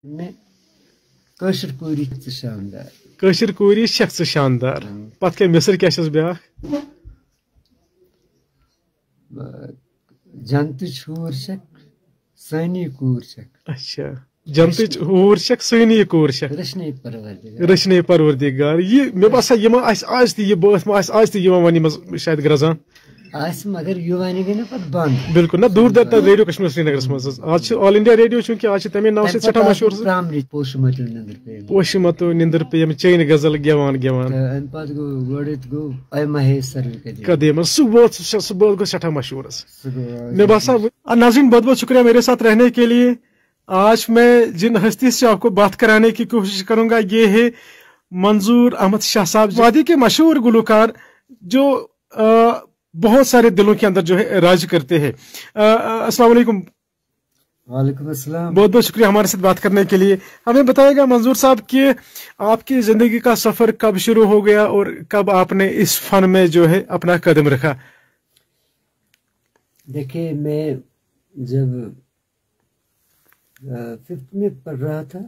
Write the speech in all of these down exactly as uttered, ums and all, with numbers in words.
مےٚ کٲشِر کوٗری چھِ شاندار۔ کٲشِر کوٗری چھَکھ ژٕ شاندار۔ ہاں۔ پَتہٕ کیٛاہ مِصر کیٛاہ چھَس بیٛاکھ؟ جنتٕچ حوٗر چھَکھ، سٲنی کوٗر چھَکھ۔ اچھا۔ جنتٕچ حوٗر چھَکھ، سٲنی کوٗر چھَکھ۔ رٔچھنے پروردگار۔ رٔچھنے پروردگار۔ یہِ مےٚ باسان، یہِ ما آسہِ آز تہِ، یہِ بٲتھ ما آسہِ آز تہِ یِوان وَننہٕ منٛز شاید گرٛزان۔ آسہِ، مگر یہِ وَنہِ گٔے نہٕ پَتہٕ بنٛد۔ بِلکُل، نہ، دوٗردرتا ریڈیو کشمیر سرینگرَس منٛز حظ۔ آز چھِ آل انڈیا ریڈیو، چوٗنٛکہِ آز چھِ تَمے ناوٕ سۭتۍ سٮ۪ٹھاہ مشہوٗر حظ۔ پرٛامنٕچ پوشہِ مَتیو نِندٕر پیٚیَم۔ پوشہِ مَتیو نِندٕر پیٚیَم، چٲنۍ غزل گٮ۪وان گٮ۪وان۔ تہٕ اَمہِ پَتہٕ گوٚو، گۄڈٕ ییٚتہِ گوٚو اے مہے سروِ قدیٖم۔ قدیٖم حظ، سُہ بٲتھ، سُہ، سُہ بٲتھ گوٚو سٮ۪ٹھاہ مشہوٗر حظ۔ سُہ گوٚو، آ، مےٚ باسان، آ، ناظرین، بہت بہت شکریہ میرے ساتھ رہنے کے لیے۔ آج میں جن ہستی سے آپ کو بات کرانے کی کوشش کروں گا، یہ ہے منظور احمد شاہ صاحب، وادی کے مشہور گلوکار، جو، آ، بہت سارے دلوں کے اندر جو ہے راج کرتے ہیں۔ آ، آ، السلام علیکم۔ وعلیکم السلام۔ بہت بہت شکریہ ہمارے ساتھ بات کرنے کے لیے۔ ہمیں بتائیے گا منظور صاحب کہ آپ کی زندگی کا سفر کب شروع ہو گیا اور کب آپ نے اس فن میں جو ہے اپنا قدم رکھا؟ دیکھیے، میں جب، آ، ففتھ میں پڑھ رہا تھا،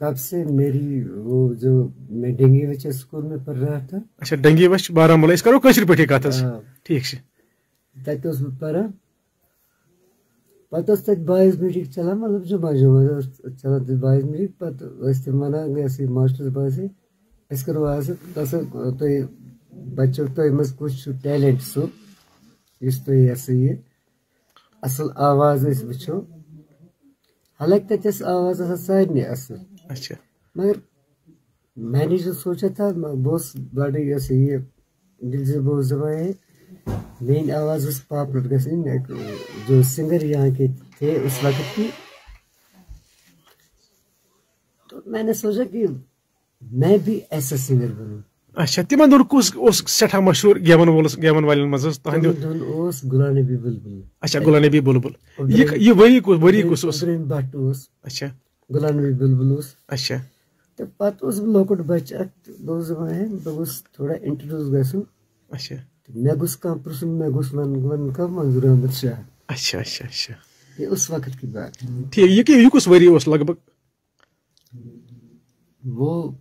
تب سے میری وہ جو میں ڈنگی بچہ اسکول میں پڑھ رہا تھا۔ اچھا، ڈنگی بچہ بارہمولہ، أسۍ کرو کٲشِر پٲٹھی کتھ حظ۔ آ۔ ٹھیٖک چھُ۔ تَتہِ اوسُس بہٕ پَران۔ پَتہٕ ٲس تَتہِ بایِز میٖٹِنٛگ چَلان، مطلب، جُمعہ، جُمعہ ٲس چَلان تَتہِ بایِز میٖٹِنٛگ۔ پَتہٕ ٲسۍ تِم وَنان، یہِ ہسا یہِ ماسٹَرَس باسے، أسۍ کَرو آز، دَپان، تۄہہِ بَچو، تۄہہِ منٛز کُس چھُ ٹیلَنٛٹ سُہ، یُس تۄہہِ، یہِ ہسا یہِ، اَصٕل آواز أسۍ وٕچھو۔ حالانکہِ تَتہِ ٲس آواز آسان سارنٕے اَصٕل۔ اچھا۔ مگر میں نے جو سوچا تھا، بہٕ اوسُس بڑٕ، یہِ ہسا یہِ، دِل سے بہٕ اوسُس دَپان، ہے، میٛٲنۍ آواز ٲس پاپولر گژھٕنۍ۔ جو سنگر یہاں کے تھے اس وقت کی، تو میں نے سوچا کہ میں بھی ایسا سنگر بنوں۔ اچھا، تِمن دۄہن کُس اوس سٮ۪ٹھاہ مشہوٗر گٮ۪وَن وول، گٮ۪وَن والٮ۪ن منٛز حظ تُہنٛدِ؟ تِمن دۄہن اوس غلام نبی بلبل۔ اچھا، غلام نبی بلبل۔ یہِ، عبدالرحیم، یہِ ؤری کُس، ؤری کُس اوس؟ عبدالرحیم بٹ اوس۔ اچھا۔ غلام نبی بلبل اوس۔ اچھا۔ تہٕ پتہٕ اوسُس بہٕ لۄکُٹ بچہٕ اکھ، تہٕ بہٕ اوسُس دَپان، ہے، بہٕ گوٚژھُس تھوڑا انٹروڈیوس گژھُن۔ اچھا۔ تہٕ مےٚ گوٚژھ کانٛہہ پرٛژھُن، مےٚ گوٚژھ وَنُن، وَنُن کانٛہہ منظور احمد شاہ۔ اچھا، اچھا، اچھا۔ یہ اس وقت کی بات ہے۔ ٹھیٖک، یہِ کہِ-، یہِ کُس ؤری اوس لگ بگ؟ وہ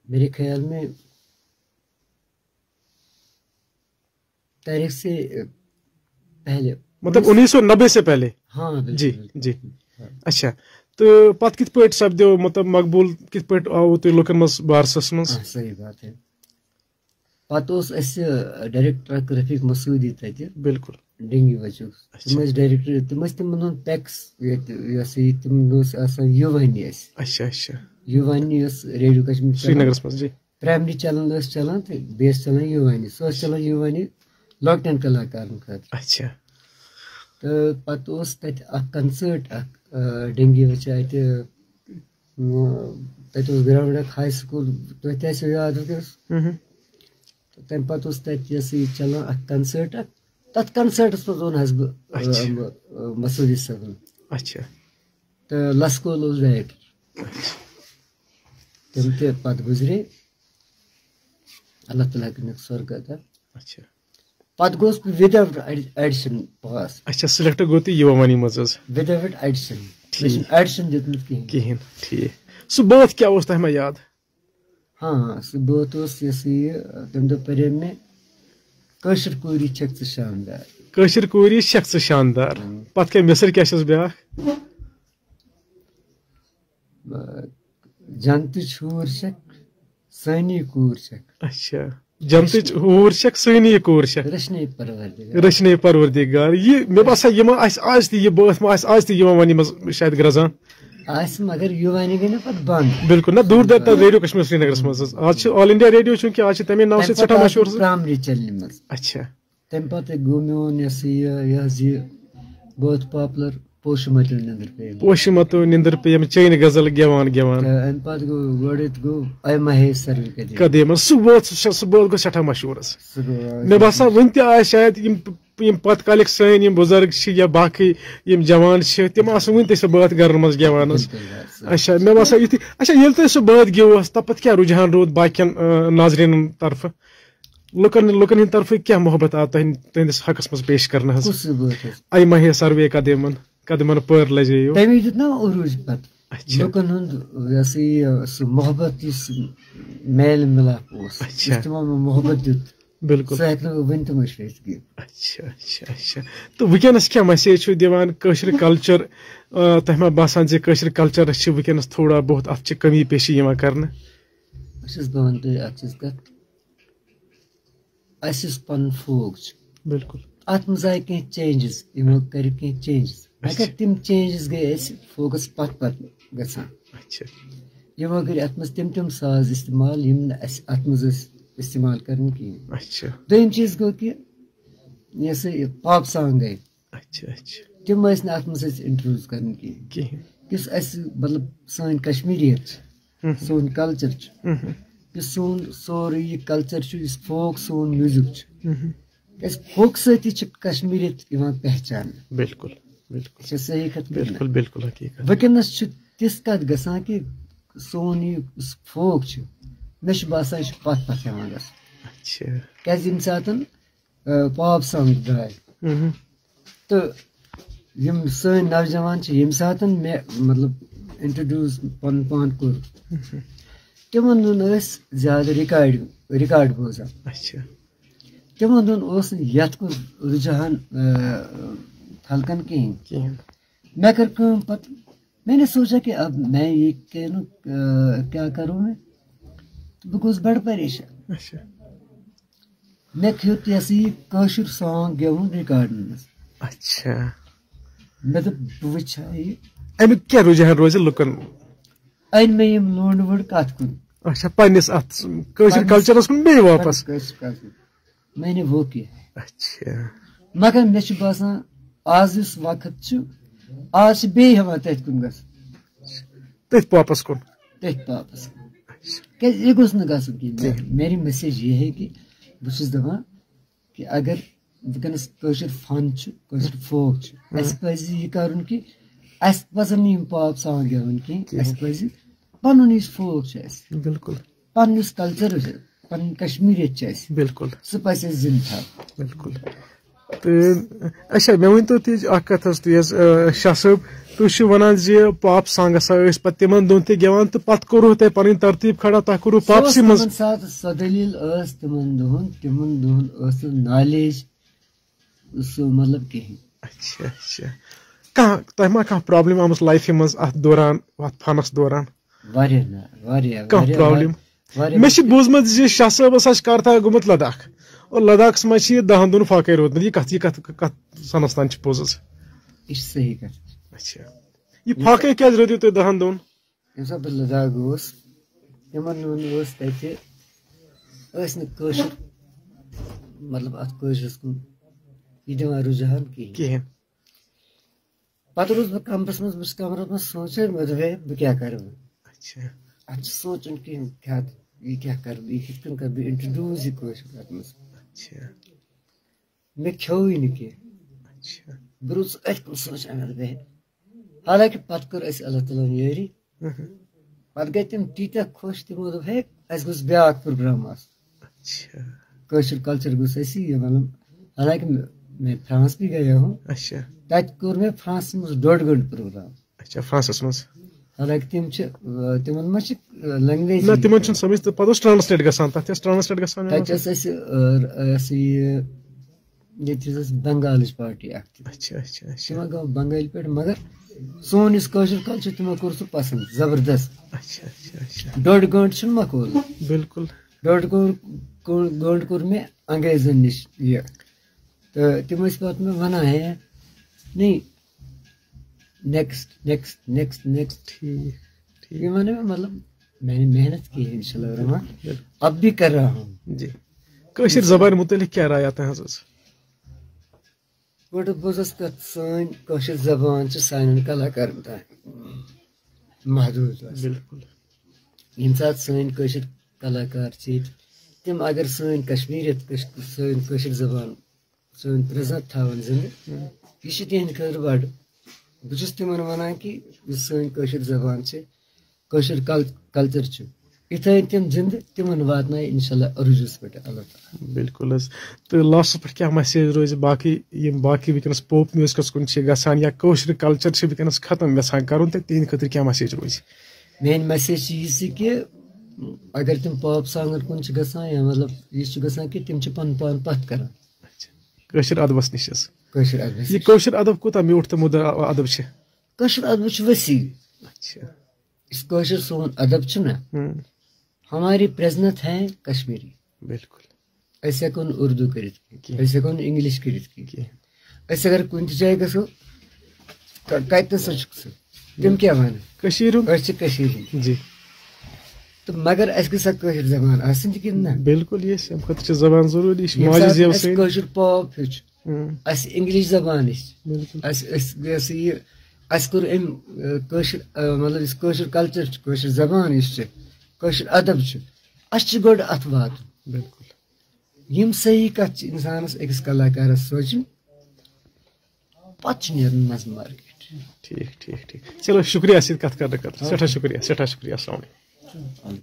میرے خیال میں تاریخ سے، اہ، پہلے۔ مطلب انیس سو نبے سے پہلے؟ ہاں، بالکل، جی، بالکل۔ جی۔ ہاں۔ اچھا، تہٕ پتہٕ کِتھ پٲٹھۍ سپدیو، مطلب، مقبوٗل کِتھ پٲٹھۍ آوٕ تُہۍ لُکن منٛز بارسس منٛز؟ ہاں، صحیح بات ہے۔ پتہٕ اوس اَسہِ، اہ، ڈائریکٹر اکھ رفیق مسعودی تَتہِ۔ بالکل۔ ڈنگی بچُک۔ اچھا۔ تِم ٲسۍ ڈائریکٹر، تِم ٲسۍ تِمن دۄہن پیکس، ییٚتہِ، یہِ ہسا یہِ، تِمن دۄہن اوس آسان یوٗوانی اَسہِ۔ اچھا، اچھا۔ یوٗوانی ٲس ریڈیو کشمیر چلان۔ سرینگرس منٛز، جی۔ پرائمری چینل ٲس چلان تہٕ بیٚیہِ ٲس چلان یوٗوانی۔ سۄ ٲس چلان یوٗوانی لۄکٹٮ۪ن کلاکارن خٲطرٕ۔ اچھا۔ تہٕ پتہٕ اوس تتہِ اکھ کنسٲرٹ اکھ، آ، ڈنگی بچہ اتہِ، آ، تتہِ اوس گراؤنڈ اکھ ہاے سکول، تۄہہِ تہِ آسیو یاد وٕنکیٚس۔ ہُم۔ تہٕ تمہِ پتہٕ اوس تتہِ یہِ ہسا یہِ چلان اکھ کنسٲرٹ اکھ۔ تتھ کنسٲرٹس منٛز اوٚن حظ بہٕ، آ، اچھا۔ بہٕ، آ، مسعودی صٲبُن۔ اچھا۔ تہٕ لسکول اوس ڈائریکٹر۔ اچھا۔ تِم تہِ پتہٕ گُزرے، اللہ تعالیٰ کٔرِنَکھ سورگ عطا۔ اچھا۔ پتہٕ گوس بہٕ without addition pass۔ اچھا، سلیکٹ گوٚو تُہۍ یوٗوانی منٛز حظ؟ Without addition۔ ٹھیٖک۔ مےٚ چھُنہٕ addition دیُتمُت کِہیٖنۍ۔ کِہیٖنۍ، ٹھیٖک۔ سُہ بٲتھ کیٛاہ اوس تۄہہِ ما یاد؟ ہاں، سُہ بٲتھ اوس، یہِ ہسا یہِ، تَمہِ دۄہ پَرے مےٚ، کٲشِر کوٗری چھَکھ ژٕ شاندار۔ کٲشِر کوٗری چھَکھ ژٕ شاندار۔ اۭں۔ پتہٕ کیٛاہ، مِصر کیٛاہ چھَس بیٛاکھ؟ جنتٕچ حوٗر چھَکھ، سٲنی کوٗر چھَکھ۔ اچھا۔ جنتٕچ حوٗر چھَکھ، سٲنی کوٗر چھَکھ۔ رٔچھنے پروردگار۔ رٔچھنے پروردگار۔ یہِ، مےٚ باسان، یہِ ما آسہِ آز تہِ، یہِ بٲتھ ما آسہِ آز تہِ یِوان وَننہٕ منٛز شاید گرٛزان۔ آسہِ، مگر یوٗوانی گٔے نہٕ پتہٕ بنٛد۔ بِلکُل، نہ، دوٗردرتا ریڈیو کشمیر سرینگرس منٛز حظ۔ آز چھِ آل انڈیا ریڈیو، چوٗنٛکہِ آز چھِ تَمے ناوٕ تَمہِ سۭتۍ پتہٕ سٮ۪ٹھاہ آو مشہوٗر۔ پرٛامنٕچ چینلہِ منٛز۔ اچھا۔ تَمہِ پتہٕ گوٚو میون، یہِ ہسا یہِ، یہِ بٲتھ پاپولر، پوشہِ مَتیو نِندٕر پیٚیَم۔ پوشہِ مَتیو نِندٕر پیٚیَم، چٲنۍ غزل گٮ۪وان گٮ۪وان۔ تہٕ اَمہِ پتہٕ گوٚو، گۄڈٕ گوٚو اے مہے سروِ قدیٖم۔ قدیٖم حظ، سُہ بٲتھ، سُہ، سُہ بٲتھ گوٚو سٮ۪ٹھاہ مشہوٗر حظ۔ سُہ گوٚو، آ، مےٚ باسان وٕنہِ تہِ آسہِ شاید یِم، یِم پتہٕ کالِکۍ سٲنۍ یِم بُزرگ چھِ یا باقٕے یِم جوان چھِ، تِم آسَن وٕنہِ تہِ سُہ بٲتھ گرَن منٛز گٮ۪وان حظ۔ بِلکُل حظ۔ اچھا، مےٚ باسان یُتھُے، اچھا، ییٚلہِ تۄہہِ سُہ بٲتھ گیوٗ حظ، تَتھ پتہٕ کیٛاہ رُجحان روٗد باقیَن، آ، ناظریٖنَن طرفہٕ؟ لُکن، لُکن ہٕنٛدِ طرفہٕ کیٛاہ محبت آو تُہنٛد، تُہنٛدِس حقس منٛز پیش کرنہٕ حظ؟ کُس بٲتھ حظ؟ اے مہے سروے قدیمن، قدمن پٲر لجیو۔ تَمی دیُت نا عروٗج پتہٕ۔ اچھا۔ لُکن ہُنٛد، یہِ ہسا یہِ، سُہ محبت، یُس میل مِلاپ اوس، اچھا۔ یُس تِمو مےٚ محبت دیُت، بِلکُل۔ سُہ ہٮ۪کہٕ نہٕ بہٕ وٕنہِ تہِ مٔشرٲوِتھ کینٛہہ۔ اچھا، اچھا، اچھا۔ تہٕ وٕنکیٚنَس کیٛاہ message چھُ دِوان کٲشرِ culture؟ آ، تۄہہِ ما باسان زِ کٲشرِ cultureَس چھِ وٕنکیٚنَس تھوڑا بہت اَتھ چھِ کٔمی پیشی یِوان کرنہٕ؟ بہٕ چھُس دَپان تۄہہِ اَکھ چیٖز کَتھ، اَسہِ یُس پَنُن folk چھُ، بِلکُل۔ اَتھ منٛز آیہِ کینٛہہ changes، یِمو کٔرۍ کینٛہہ changes۔ مگر اچھا۔ تِم changes گٔے اَسہِ folkَس پَتہٕ پَتہٕ گژھان۔ اچھا۔ یِمو کٔرۍ اَتھ منٛز تِم تِم ساز استعمال، یِم نہٕ اَسہِ اَتھ منٛز ٲسۍ استعمال کَران کِہیٖنۍ۔ اچھا۔ دوٚیِم چیٖز گوٚو کہِ یہِ ہسا یہِ pop song گٔے، اچھا، اچھا۔ تِم ٲسۍ نہٕ اَتھ منٛز اَسہِ introduce کَرٕنۍ کِہیٖنۍ۔ کِہیٖنۍ۔ یُس اَسہِ، مطلب، سٲنۍ کشمیٖریت چھِ، ہُم۔ سون culture چھُ، ہُم۔ یُس سون سورُے یہِ culture چھُ، یُس folk سون music چھُ، ہُم۔ کیٛازِ folk سۭتی چھِ کشمیٖریت یِوان پہچاننہٕ۔ بِلکُل، بِلکُل۔ یہِ چھےٚ صحیح کَتھ کِنہٕ نہ؟ بِلکُل، بِلکُل حقیٖقت۔ وٕنکیٚنَس چھِ تِژھ کَتھ گژھان کہِ سون یہِ یُس folk چھُ، مےٚ چھُ باسان یہِ چھُ پَتھ پَتھ ہٮ۪وان گژھُن۔ اچھا۔ کیٛازِ ییٚمہِ ساتَن، آ، pop song درٛاے، مہم۔ تہٕ یِم سٲنۍ نوجوان چھِ، ییٚمہِ ساتَن مےٚ، مطلب، introduce پَنُن پان کوٚر، مہم۔ تِمَن دۄہَن ٲسۍ زیادٕ record، record بوزان۔ اچھا۔ تِمَن دۄہَن اوس نہٕ یَتھ کُن رُجحان، آ، خلقَن کِہیٖنۍ۔ کِہیٖنۍ۔ مےٚ کٔر کٲم پَتہٕ، میں نے سوچا کہ اب میں یہ کہنوں، آ، کیا کروں میں؟ تہٕ بہٕ گوٚوُس بَڑٕ پریشان۔ اچھا۔ مےٚ کھیوٚت یہِ ہسا یہِ کٲشُر song گٮ۪وُن recordن منٛز۔ اچھا۔ مےٚ دوٚپ، بہٕ وٕچھِ ہا یہِ۔ اَمیُک کیٛاہ رُجحان روزِ لُکن؟ أنۍ مےٚ یِم لونڈٕ وونڈٕ کَتھ کُن؟ اچھا، پننِس اَتھ کٲشِر پننِس cultureس کُن بیٚیہِ واپس۔ پننِس کٲشِر culture۔ میں نے وہ کیا۔ اچھا۔ مگر مےٚ چھُ باسان، آز یُس وقت چھُ، آز چھِ بیٚیہِ ہٮ۪وان تٔتھۍ کُن گژھُن۔ تٔتھۍ popس کُن۔ تٔتھۍ popس کُن۔ اچھا۔ کیٛازِ یہِ گوٚژھ نہٕ گژھُن کِہیٖنۍ۔ کِہیٖنۍ۔ میری message یہ ہے کہ بہٕ چھُس دَپان کہ اگر وٕنکیٚنَس کٲشُر fun چھُ، کٲشُر folk چھُ، ہاں۔ اَسہِ پَزِ یہِ کَرُن کہ اَسہِ پَزَن نہٕ یِم pop song گٮ۪وٕنۍ کِہیٖنۍ۔ کِہیٖنۍ۔ اَسہِ پَزِ پَنُن یُس folk چھُ اَسہِ، بِلکُل۔ پَنُن یُس culture چھُ، پَنٕنۍ کشمیٖریت چھِ اَسہِ، بِلکُل۔ سُہ پَزِ اَسہِ زِندٕ تھاوُن۔ بِلکُل۔ تہٕ اچھا، مےٚ ؤنۍ تو تُہۍ اَکھ کَتھ حظ، تُہۍ حظ، آ، شاہ صٲب، تُہۍ چھِو وَنان زِ pop song ہسا ٲسۍ پَتہٕ تِمن دۄہن تہِ گٮ۪وان تہٕ پَتہٕ کوٚروٕ تۄہہِ پَنٕنۍ ترتیٖب کھڑا، تۄہہِ کوٚروٕ سُہ اوس popسٕے منٛز۔ تِمن ساتہٕ سۄ دٔلیٖل ٲس تِمن دۄہن، تِمن دۄہن ٲس نہٕ knowledge سُہ مطلب کِہیٖنۍ۔ اچھا، اچھا۔ کانٛہہ، تۄہہِ ما کانٛہہ problem آمٕژ lifeہِ منٛز اَتھ دوران، اَتھ funس دوران؟ واریاہ نہ، واریاہ، کانٛہہ واریاہ، problem؟ واریاہ مےٚ چھِ مُشکِل۔ بوٗزمُت زِ شاہ صٲبَس آسہِ کارتھا گوٚمُت لداخ، اور لداخَس منٛز چھِ یہِ دَہَن دۄہَن فاقے روٗدمُت۔ یہِ کَتھ، یہِ کَتھ، کَتھ سَنَس تام چھِ پوٚز حظ؟ یہِ چھِ صحیح کَتھ۔ اچھا۔ یہِ فاقے کیٛازِ روٗدِو تُہۍ دَہَن دۄہَن؟ ییٚمہِ ساتہٕ بہٕ لداخ گوس، تِمن دۄہن اوس تتہِ، ٲسۍ نہٕ کٲشِر، مطلب، اتھ کٲشرِس کُن یہِ دِوان رُجحان کِہیٖنۍ۔ کِہیٖنۍ۔ پتہٕ روٗدُس بہٕ کمرس منٛز، بہٕ چھُس کمرس منٛز سونٛچان، مےٚ دوٚپ، ہے، بہٕ کیٛاہ کرٕ وۄنۍ؟ اچھا۔ اتھ چھُ سونٛچُن کِہیٖنۍ، کیٛاہ، یہِ کیٛاہ کرٕ بہٕ، یہِ کِتھ کٔنۍ کرٕ بہٕ introduce یہِ کٲشُر اتھ منٛز؟ اچھا۔ مےٚ کھیوٚوٕے نہٕ کینٛہہ۔ اچھا۔ بہٕ روٗدُس أتھۍ کُن سونٛچان، مےٚ دوٚپ، ہے، حالانکہ پتہٕ کٔر اَسہِ اللہ تعالیٰ ہن یٲری۔ مہم۔ پتہٕ گٔے تِم تیٖتیٛاہ خۄش، تِمو دوٚپ، ہے، اَسہِ گوٚژھ بیٛاکھ program آسُن۔ اچھا۔ کٲشُر culture گوٚژھ اَسہِ یہِ، مطلب، حالانکہ میں، میں فرانس بھی گیا ہوں۔ اچھا۔ تَتہِ کوٚر مےٚ فرانسس منٛز ڈۄڈ گٲنٛٹہٕ program۔ اچھا، فرانسس منٛز۔ حالانکہ تِم چھِ، آ، تِمن منٛز چھِ، آ، language نہ، تِمن چھُنہٕ سمجھ تہٕ پتہٕ اوس translate گژھان، تتھ چھِ translate گژھان تَتہِ ٲس اَسہِ، آ، یہِ ہسا یہِ، ییٚتہِ ٲس اَسہِ بنگالٕچ party اکھ تہِ۔ اچھا، اچھا، اچھا۔ تِمن گوٚو بنگٲلۍ پٮ۪ٹھ، مگر سون یُس کٲشُر culture، تِمو کوٚر سُہ پسنٛد زبردست۔ اچھا، اچھا، اچھا۔ ڈۄڈ گٲنٛٹہٕ چھُنہٕ مقبوٗل۔ بِلکُل۔ ڈۄڈ گٲنٛٹہٕ، گٲنٛٹہٕ کوٚر مےٚ انگریزن نِش یہِ۔ تہٕ تِم ٲسۍ پتہٕ مےٚ ونان، ہے، نہیں، next, next, next, next۔ ٹھیٖک، ٹھیٖک۔ یہِ ونان مےٚ، مطلب، میں نے محنت کی ہے، انشاءاللہ الرحمن، بِلکُل۔ اب بھی کر رہا ہوں۔ جی۔ کٲشِر زبانہِ مُتعلِق کیٛاہ رایا تُہٕنٛز حظ؟ گۄڈٕ بوٗزُس کَتھ، سٲنۍ کٲشِر زبان چھِ سانٮ۪ن کلاکارَن تام محدوٗد آسان۔ بِلکُل۔ ییٚمہِ ساتہٕ سٲنۍ کٲشِر کلاکار چھِ ییٚتہِ، تِم اگر سٲنۍ کشمیٖریت، کٔش-، سٲنۍ کٲشِر زبان، سٲنۍ present تھاوَن زِندٕ، ہُم۔ یہِ چھِ تِہِنٛدِ خٲطرٕ بَڑٕ۔ بہٕ چھُس تِمَن وَنان کہِ یُس سٲنۍ کٲشِر زبان چھِ، کٲشُر کل-، culture چھُ، یِتھٲے تِم زِندٕ، تِمن واتناوِ اِنشاء اللہ عروٗجس پٮ۪ٹھ اللہ تعالیٰ۔ بِلکُل حظ۔ تہٕ لاسٹس پٮ۪ٹھ کیٛاہ میسیج روزِ باقٕے، یِم باقٕے وٕنکیٚنس پوپ میوٗزکس کُن چھِ گژھان یا کٲشرِ کلچر چھِ وٕنکیٚنس ختم یژھان کرُن، تہٕ تِہنٛدِ خٲطرٕ کیٛاہ میسیج روزِ؟ میٲنۍ میسیج چھِ یہِ زِ کہِ اگر تِم پاپ سانگن کُن چھِ گژھان یا مطلب یہِ چھُ گژھان کہِ تِم چھِ پنُن پان پتھ کران۔ کٲشِر ادبس نِش حظ۔ کٲشِر ادبس یہِ کٲشِر ادب کوٗتاہ میوٗٹھ تہٕ مُدر ادب چھِ؟ کٲشِر ادب چھُ وسیع۔ اچھا۔ یُس کٲشِر سون ادب چھُنہ، ہم، ہماری پریزنت ہے کشمیری۔ بِلکُل۔ أسۍ ہٮ۪کو نہٕ اردو کٔرِتھ کینٛہہ، کینٛہہ۔ أسۍ ہٮ۪کو نہٕ انگلش کٔرِتھ کینٛہہ۔ کینٛہہ۔ أسۍ اگر کُنہِ تہِ جایہِ گژھو، ک- کتہِ نسا چھُکھ ژٕ؟ تِم کیٛاہ ونن؟ کٔشیٖرِ ہُنٛد۔ أسۍ چھِ کٔشیٖرِ ہِنٛدۍ۔ جی۔ تہٕ مگر اَسہِ گٔژھ سۄ کٲشِر زبان آسٕنۍ تہِ کِنہٕ نہ؟ بِلکُل، یہِ اَمہِ خٲطرٕ چھِ زبان ضروٗری، یہِ چھِ ییٚمہِ ماجہِ ساتہٕ زیو اَسہِ سٲنۍ۔ کٲشُر پاپ ہیوٚچھ، ہم، اَسہِ انگلش زبان ہیٚچھ، بِلکُل۔ اَسہِ أسۍ یہِ سا یہِ اَسہِ کوٚر أمۍ، آ، کٲشُر، آ، مطلب یُس کٲشُر کلچر چھُ، کٲشُر زبان یُس چھِ، کٲشُر ادب چھُ، اَسہِ چھُ گۄڈٕ اَتھ واتُن۔ بِلکُل۔ یِم صحیح کتھ چھِ انسانس، أکِس کلاکارس سونچِنۍ، پتہٕ چھُ نیرُن منٛزٕ مارکیٹ۔ ٹھیٖک، ٹھیٖک، ٹھیٖک۔ چلو، شُکریہ سۭتۍ کَتھ کرنہٕ خٲطرٕ۔ سٮ۪ٹھاہ شُکریہ، سٮ۪ٹھاہ شُکریہ۔ السلام علیکُم۔